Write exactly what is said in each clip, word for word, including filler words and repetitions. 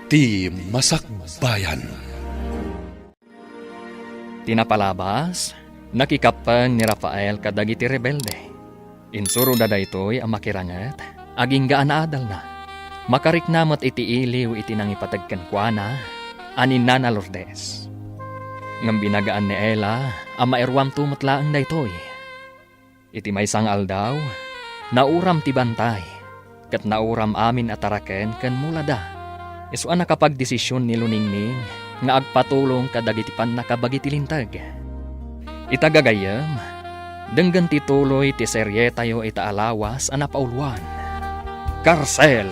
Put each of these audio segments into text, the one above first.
Ti Masakbayan. Ti napalabas, nakikappeng ni Rafael kadagiti rebelde. Insuroda daytoy a makiranget, agingga a naadalna. Makarikna met iti iliw iti nangipateg kenkuana a ni Nana Lourdes. Ngem binagaan ni Ella a mairuamto met laeng daytoy. Iti maysa nga aldaw, nauram ti bantay, ket nauram amin a taraken ken mulada. Isu a nakapagdesision ni Luningning nga agpatulong kadagiti pannakabagi ti linteg. Ita gagayyem, denggen ti tuloy ti serietayo ita a lawas a napauluan. Karsel!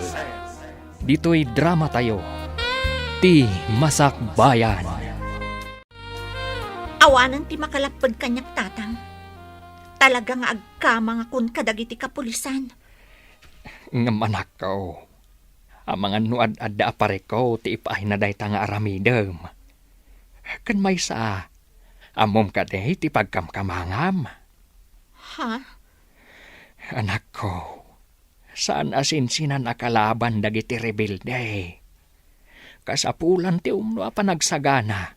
Ditoy dramatayo, Ti Masakbayan. Awanen ti makalapped kaniak, Tatang. Talaga nga agkamangakon kadagiti kapulisan. Ngem anakko, amangan no ad-adda a parikko ti ipaayna dayta nga aramidem. Ken maysa, ammom kadi ti pagkamkamangam? Ha? Anakko, saan a sinsinan a kalaban dagiti rebelde. Kasapulan ti umno a panagsagana.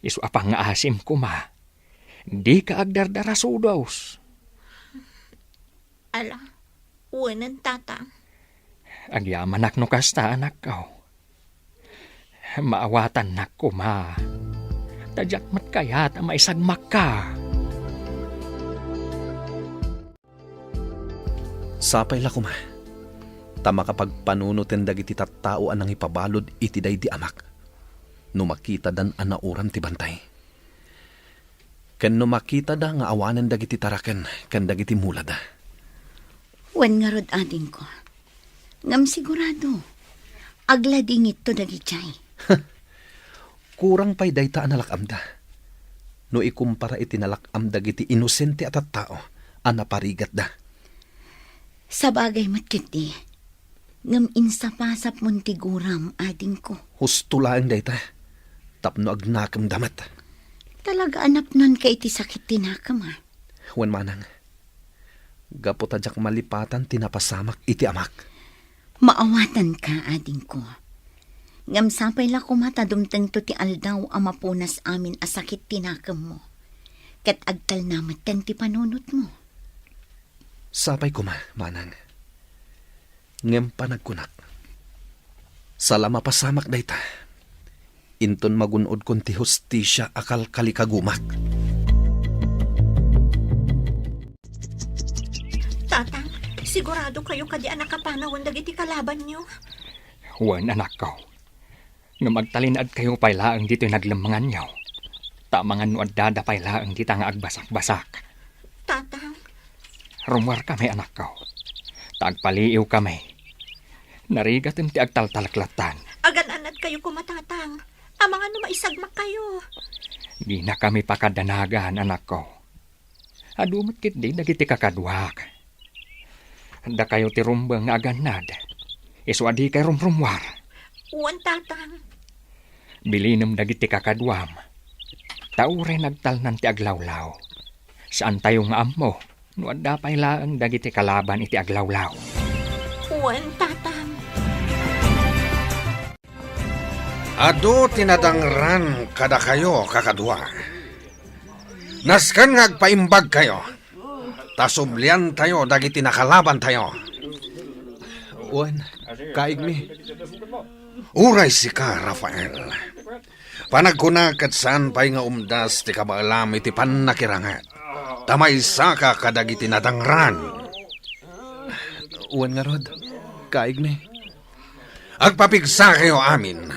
Isu a pangngaasim koma, dika agdardarasudos. Ala, wenen, Tatang. Agyamanak no kasta, anakko. Maawatannak koma. Ta diak met kayat a maisagmakka. Sapay la koma, ta makapagpanunoten dagiti tattao a nangipabalud iti daydi amak, no makitadan a nauram ti bantay. Ken no makitada nga awanen dagiti taraken ken dagiti mulada. Wen ngarud, adingko. Ngem sigurado, agladingitto dagidiay. Kurang pay dayta a nalak-amda, no ikumpara iti nalak-am dagiti inosente a tattao a naparigatda. Sabagay met ketdi, ngem insapasapmon ti guram, adingko. Husto laeng dayta, tapno agnakemda met. Talaga a napnonka iti sakit ti nakem, a? Wen manang, gapu ta diak malipatan ti napasamak iti amak. Maawatanka, adingko. Ngem sapay la koma ta dumtengto ti aldaw a mapunas amin a sakit ti nakemmo, ket agtalna metten ti panunotmo. Sapay koma, manang. Ngem panagkunak, sala mapasamak dayta, inton magun-odkon ti hustisia a kalkalikagumak. Tatang, sigurado kayo kadi a nakapanawen dagiti kalabanyo? Wen, anakko. Ngem agtalinaedkayo pay laeng ditoy naglemmenganyo, ta amangan no addada pay laeng dita nga agbasakbasak. Tatang. Rummuarkami, anakko, ta agpaliiwkami. Narigatem ti agtaltaleklattan. Agan-anadkayo koma, Tatang. Amangan no maisagmakkayo. Dinakami pakadanagan, anakko. Adu met ketdi dagiti kakaduak. Dakayo ti rumbeng nga agannad. Isu a dikay rumrummuar. Wen, Tatang. Bilinem dagiti kakaduam. Ta uray nagtalnan ti aglawlaw, saantayo nga ammo no adda pay laeng dagiti kalaban iti aglawlaw. Wen, Tatang. Adu ti nadangran kadakayo, kakadua. Nasken nga agpaimbagkayo, ta subliantayo dagiti nakalabantayo. Wen, kaigmi. Uray sika, Rafael. Panagkuna ket saan pay nga umdas ti kabaelam iti pannakiranget, ta maysaka kadagiti nadangran. Wen ngarud, kaigmi. Agpapigsakayo amin,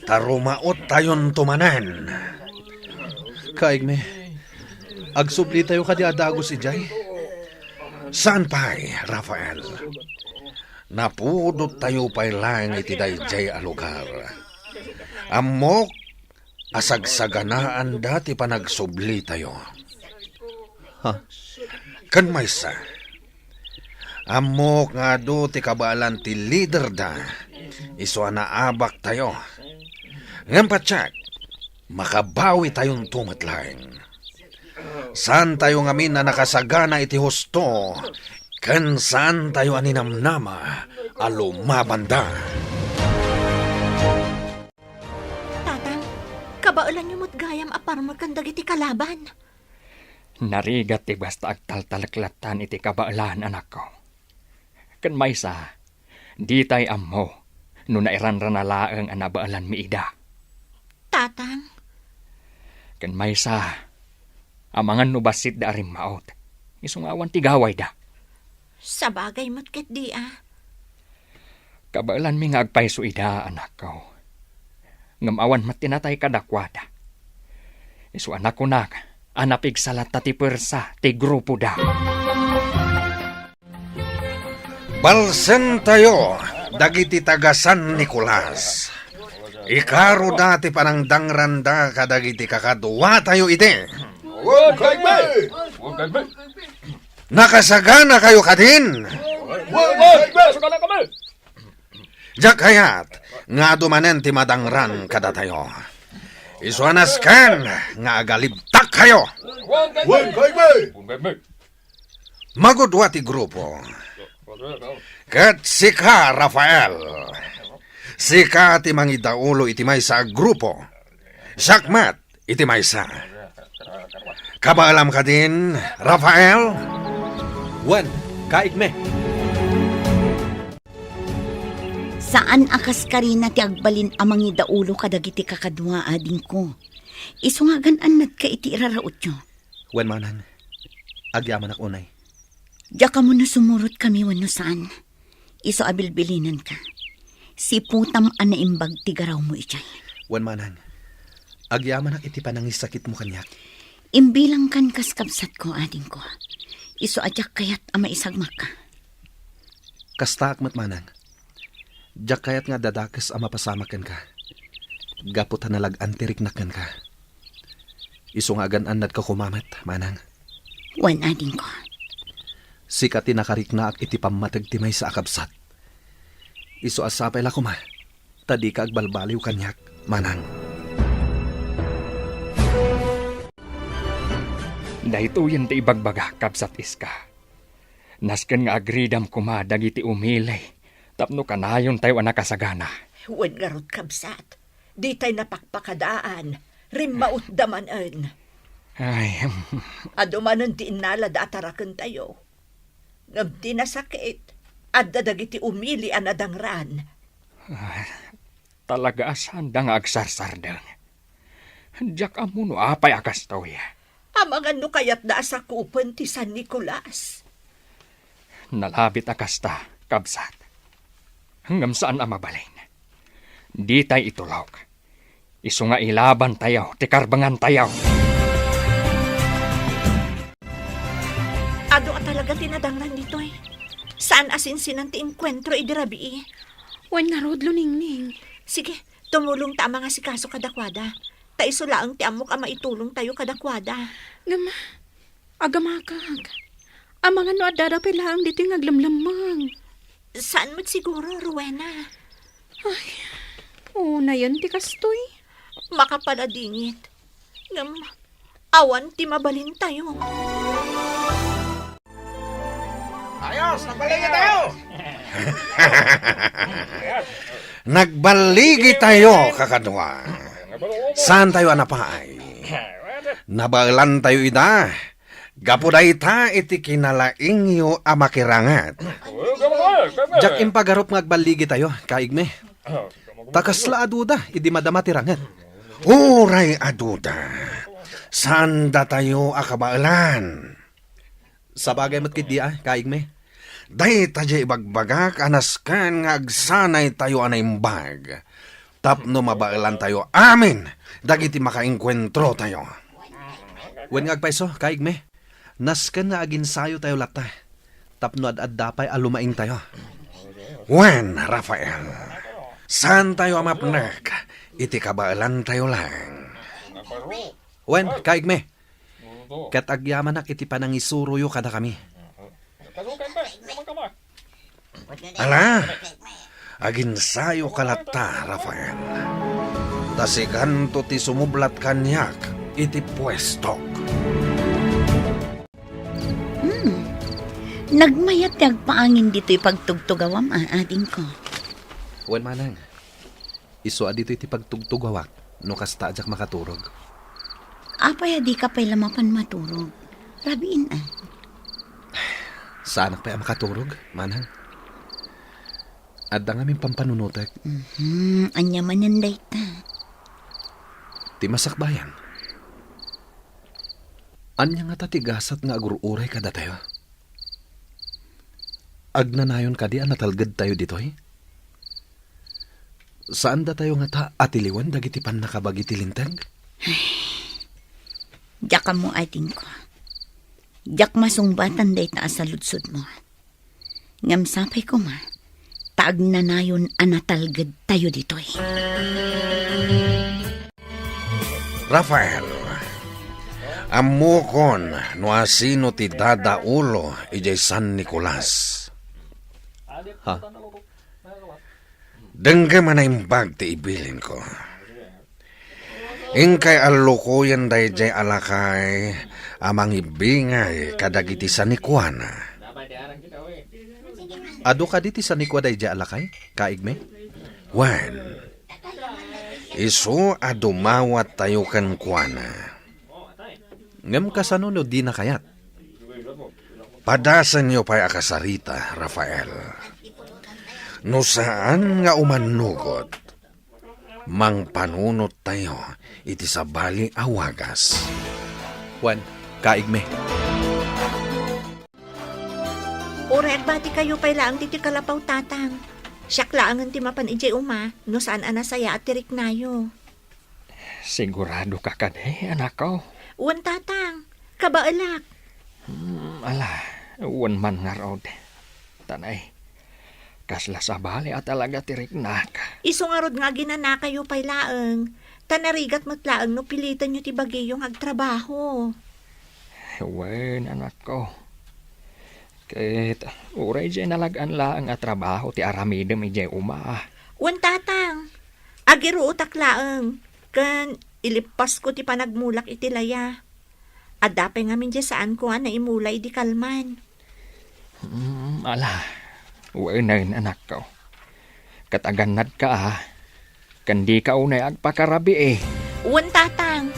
ta rumaottayonto manen. Kaigmi, agsublitayo kadi a dagus idiay? Saan pay, Rafael. Napudottayo pay laeng iti daydiay a lugar. Ammok a sagsaganaanda ti panagsublitayo. Ha? Ken maysa, ammok nga adu ti kabaelan ti liderda, isu a naabaktayo. Ngem patiek, makabawitayonto met laeng. Saantayo ngamin a nakasagana iti husto, ken saantayo a ninamnama a lumabanda. Paelanyo met gayam a parmek ken dagiti kalaban. Narigat ti basta agtaltalek lattan iti kabaelan, anakko. Ken maysa, ditay ammo no nairanrana laeng a nabaelanmi ida. Tatang. Ken maysa, amangan no bassitda a rimmaut, isu nga awan ti gawayda. Sabagay met ketdi a. Kabaelanmi nga agpayso ida, anakko. Ngem awan met ti natay kadakuada. Isu a nakunak a napigsa latta ti puersa ti grupoda. Balsentayo dagiti taga San Nicolas. Ikaroda ti panangdangranda kadagiti kakaduatayo iti. Nakasaganakayo kadin? Diak kayat nga adu manen ti madangran kadatayo. Isu a nasken nga agalibtakkayo. Magudua ti grupo. Ket sika, Rafael, sika ti mangidaulo iti maysa a grupo. Siak met iti maysa. Kabaelam kadin, Rafael? Wen, kaigmi. Saan a kaskarina ti agbalin a mangidaulo kadagiti kakadua, adingko. Isu nga agan-annatka iti irarautyo. Wen manang, agyamanak unay. Diak ammo no sumurotkami wenno saan. Isu a bilbilinenka. Siputam a naimbag ti garawmo idiay. Wen manang, agyamanak iti panangisakitmo kaniak. Imbilangkan kas kabsatko, adingko. Isu a diak kayat a maisagmakka. Kastaak met manang. Diak kayat nga adda dakes a mapasamak kenka. Gapu ta nalag-an ti riknak kenka. Isu nga agan-annadka koma met, manang. Wen, adingko. Sika ti nakariknaak iti pammateg ti maysa a kabsat. Isu a sapay la koma, ta dika agbalbaliw kaniak, manang. Daytoyen ti ibagbagak, Kabsat Iska. Nasken nga agridam koma dagiti umili tapno kanayontayo a nakasagana. Wen ngarud, kabsat, ditay napakpakadaan, rimmautda manen. Ay, adu manen ti innalada a tarakentayo. Ngem ti nasakit, adda dagiti umili a nadangran. Ah, talaga a saanda nga agsarsardeng. Diak ammo no apay a kastoy. Amangan no kayatda a sakupen ti San Nicolas. Nalabit a kasta, kabsat. Ngem saan a mabalin. Ditay itulok. Isu nga ilabantayo ti karbengantayo. Adu a talaga ti nadangran ditoy. Saan a sinsinan ti enkuentro idi rabii. Wen ngarud, Luningning. Sige, tumulongta a mangasikaso kadakuada. Ta isu laeng ti ammok a maitulongtayo kadakuada. Ngem, agamakak. Amangan no addada pay laeng ditoy nga aglemlemmeng. Saan met siguro, Rowena? Ay, unayen ti kastoy. Makapaladingit. Ngem, awan ti mabalintayo. Ayos, nagbaligitayo! Nagbaligitayo, kakadua. Saantayo a napaay? Nabaelantayo ida. Gapu dayta iti kinalaingyo a makiranget. Diak impagarup nga agballigitayo, kaigmi. Ta kasla a duda idi madama ti ranget. Uray a duda, saandatayo a kabaelan. Sabagay met ketdi a, kaigmi. Dayta diay ibagbagak a nasken nga agsanaytayo a naimbag tapno mabaelantayo amin dagiti makaenkuentrotayo. Wen nga agpayso, kaigmi, nasken nga aginsayotayo latta tapno ad-adda pay a lumaingtayo. Wen, Rafael, saantayo a mapnek iti kabaelantayo laeng. Wen, kaigmi, ket agyamanak iti panangisuroyo kadakami. Ala, aginsayoka latta, Rafael. Ta sikanto ti sumublat kaniak iti puestok. Hmm. Nagmayat ti agpaangin ditoy pagtugtugawam, a, adingko. Wen manang, isu a ditoy ti pagtugtugawak. no kasta a diak makaturog. Apay a dika pay la mapan maturog? Rabiin, a. Saanak pay a makaturog, manang. Adda ngamin pampanunotek. Mhm, ania manen dayta? Ti masakbayan. Ania ngata ti gasat nga agur-uray kadatayo? Agnanayon kadi a natalgedtayo ditoy? Saandatayo ngata a tiliwen dagiti pannakabagi ti Linteg? Diak ammo, adingko. Diak masungbatan dayta a saludsodmo. Ngem sapay koma, ta agnanayon a natalgedtayo ditoy. Rafael, ammokon no asino ti dadaulo idiay San Nicolas. Ha? Denggem a naimbag ti ibilinko. Inkay allukoyen daydiay a lakay a mangibingay kadagiti sanikuana. Adu kadi ti sanikua daydiay a lakay, kaigmi? Wen, isu a dumawattayo kenkuana. Ngem kasano no dina kayat? Padasenyo pay a kasarita, Rafael. No saan nga umannugot, mangpanunottayo iti sabali a wagas. Wen, kaigmi. Uray agbatikayo pay laeng ditoy kalapaw, Tatang. Siak laengen ti mapan idiay uma, no saan a nasayaat ti riknayo. Sigurado ka kadi, anakko? Wen, Tatang. Kabaelak. Hmm, ala, wen man ngarud. Tanay, kasla sabali a talaga ti riknak. Isu ngarud nga aginanakayo pay laeng, ta narigat met laeng no pilitenyo ti bagiyo nga agtrabaho. Wen, anakko. Ket uray diay nalag-an laeng a trabaho ti aramidem idiay uma. Wen, Tatang. Agiruotak laeng, ken ilippasko ti panagmulak iti laya. Adda pay ngamin diay saanko a naimula idi kalman. Hmm, ala, wenen, anakko. Ket agannadka, a, ken dika unay agpakarabii. Wen, Tatang.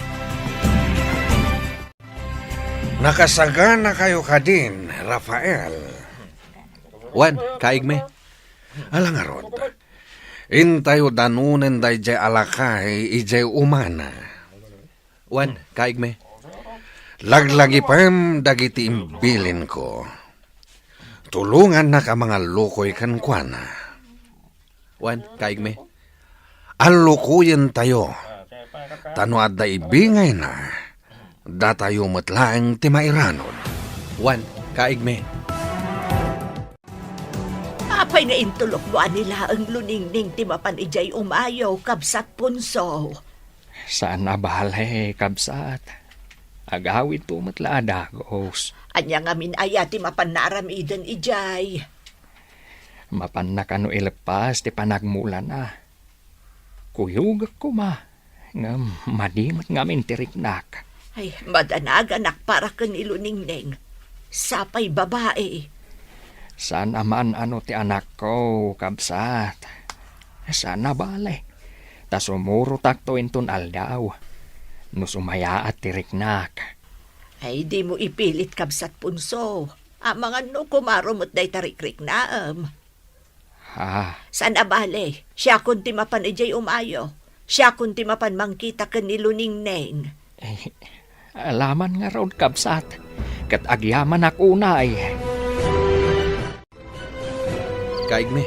Nakasaganakayo kadin, Rafael? Wen, kaigmi. Ala ngarud, intayo danunen daydiay a lakay idiay umana. Wen, kaigmi. Laglagipem dagiti imbilinko. Tulongannak a mangallukoy kenkuana. Wen, kaigmi. Allukoyentayo. Ta no adda ibingayna, datayo met laeng ti mairanud. Wen, kaigmi. Apay nga intulokmo a ni laeng Luningning ti mapan idiay umayo, Kabsat Punso? Saan a bale, kabsat. Agawidto met la a dagus. Ania ngamin aya ti mapanna aramiden idiay? Mapanna kano ileppas ti panagmulana. Kuyogek koma ngem madi met ngamin ti riknak. Ay, madanaganak para ken ni Luningning. Sapay babai. Saan a maan-ano ti anakko, kabsat. Saan a bale. Ta sumurotakto inton aldaw. No sumayaat ti riknak. Ay, dimo ipilit, Kabsat Punso. Amangan no kumaro met dayta rikriknaem. Ah. Saan a bale, siakon ti mapan idiay umayo. Siakon ti mapan mangkita ken ni Luningning. Eh, alaman ngarud, kabsat, ket agyamanak unay. Kaigmi,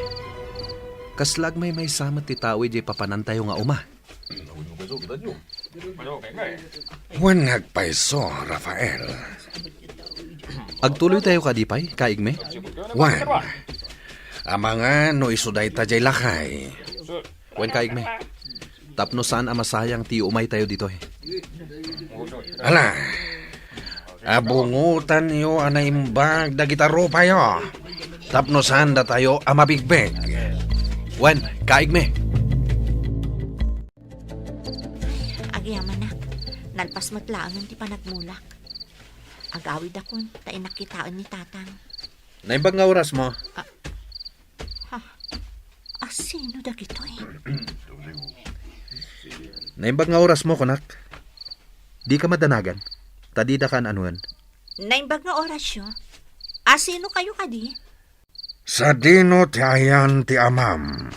kasla agmaymaysa met ti tao idiay papanantayo nga uma. Wen nga agpayso, Rafael. Agtuloytayo kadi pay, kaigmi? Wen. Amangan no isu dayta diay lakay. Wen, kaigmi. Tapno saan a masayang ti umaytayo ditoy. Ala, abungotanyo a naimbag dagita rupayo. Tapno saan datayo a mabigbeg. Wen, kaigmi. Agyamanak, nalpas met laengen ti panagmulak. Agawidakon, ta innak kitaen ni Tatang. Naimbag nga orasmo? Ah, ha? Asino dagitoy? Naimbag nga orasmo, kunak. Dika madanagan, ta dida kan-anoen. Naimbag nga orasyo? Asino kayo kadi? Sadino ti ayan ti amam?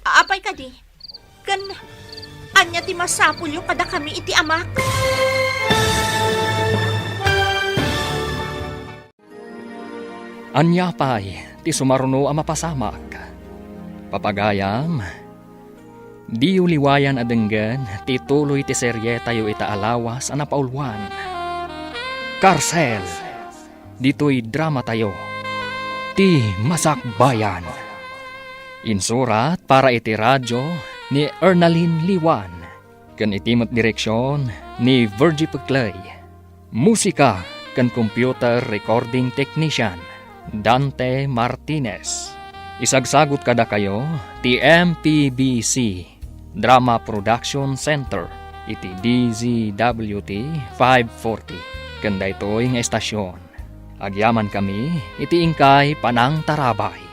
Apay kadi? Ken ania ti masapulyo kadakami iti amak? Ania pay ti sumaruno a mapasamak? Papagayam, diyo liwayan a denggen ti tuloy ti serietayo ita a lawas a napauluan. Karsel, ditoy dramatayo, Ti Masakbayan. Insurat para iti radyo ni Ernalyn Liwan, ken iti met direksion ni Virgie Peclay. Musika ken computer recording technician, Dante Martinez. Isagsagut kadakayo ti M P B C Drama Production Center iti D Z W T five forty. Ken daytoy nga estasion, agyamankami iti inkay panangtarabay.